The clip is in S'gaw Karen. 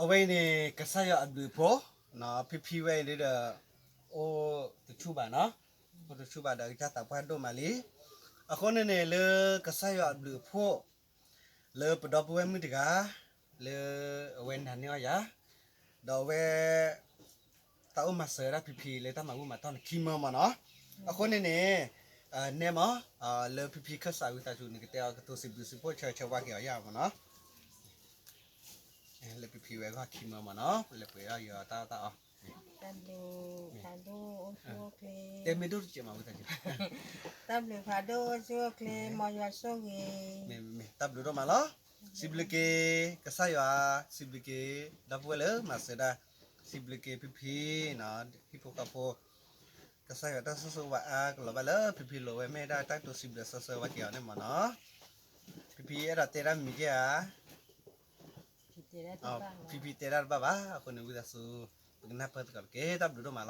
အဝဲအံၤန့ၣ် ကစၢ်ယွၤအဘျုးအဖှိၣ်, ဖံဖံဝဲအံၤဒီး အိၣ်တဆူၣ်ဘၣ်နီၤ, အိၣ်တဆူၣ်ဘၣ်ဒီးကစၢ်သးပှၢ်ဒိၣ်မးလံ. အဃိန့ၣ်န့ၣ် လၢကစၢ်ယွၤအဘျုးအဖှိၣ် လၢပဒီပုၢ်ဝဲၢ်မုၣ်တဂၤ လၢအဝဲနာ်န့ၢ်အီၤယၤ, ဒီးအဝဲ သးအိၣ်မၤစၢၤဝဲဒၣ်ဖံဖံလၢတၢ်မၤဘူၣ်မၤတီၢ်န့ၣ်ခံမၢမၢ်နီၤ. အဃိန့ၣ်န့ၣ် နဲမၢ် လၢဖံဖံခၢၣ်စးဝံသးစူၤ နကတဲအီၤကတိၤစံးဘျုးစံးဖှိၣ်ဆၢဆၢဝါက့ၤအီၤယၤမၢ်နီၤ. လၢဖံဖံဝဲဂီၢ်ခံမၢမၢ်နီၤ လဲၤပှဲၤအီၤယတၢ်အီၣ်တၢ်အီ, တၢ်ဘျုးဖးဒိၣ်အိၣ်ဆူၣ်အိၣ်ချ့, တၢ်ဘျုးဖးဒိၣ်အိၣ်ဆူၣ်အိၣ်ချ့ မ်ယွၤဆိၣ်ဂ့ၤ, တၢ်ဘျုးဒိၣ်မးလီၤ. စံးဘျုးက့ၤ ကစၢ်ယွၤ, စံးဘျုးက့ၤ ဒီပုၢ်ဝဲၢ်လၢမၤစၢၤဒၣ်, စံးဘျုးက့ၤဖံဖံ ဟံၣ်ဖိဃီဖိ, ကစၢ်ယွၤတၢ်ဆိၣ်ဂ့ၤဆိၣ်ဝါအါကလီၤဘၣ်လၢဖံဖံလိၤဝဲ မ့ၢ်ဒၣ်တၢ်ကတိၤစံးဘျုးစၢဆၢဝဲက့ၤအီၤန့ၣ်မၢ်နီၤ. ဖံဖံအဲၣ်ဒိးတဲတၢ်မံၤက့ၤဧါ, ဖံဖံတဲတၢ်တဘၣ်ဘၣ် အဃိန့ၣ်ဝံသးစူၤ ပကနၢ်ပၢၢ်သကိးတက့ၢ်. တၢ်ဘျုးဒိၣ်မးလီၤ.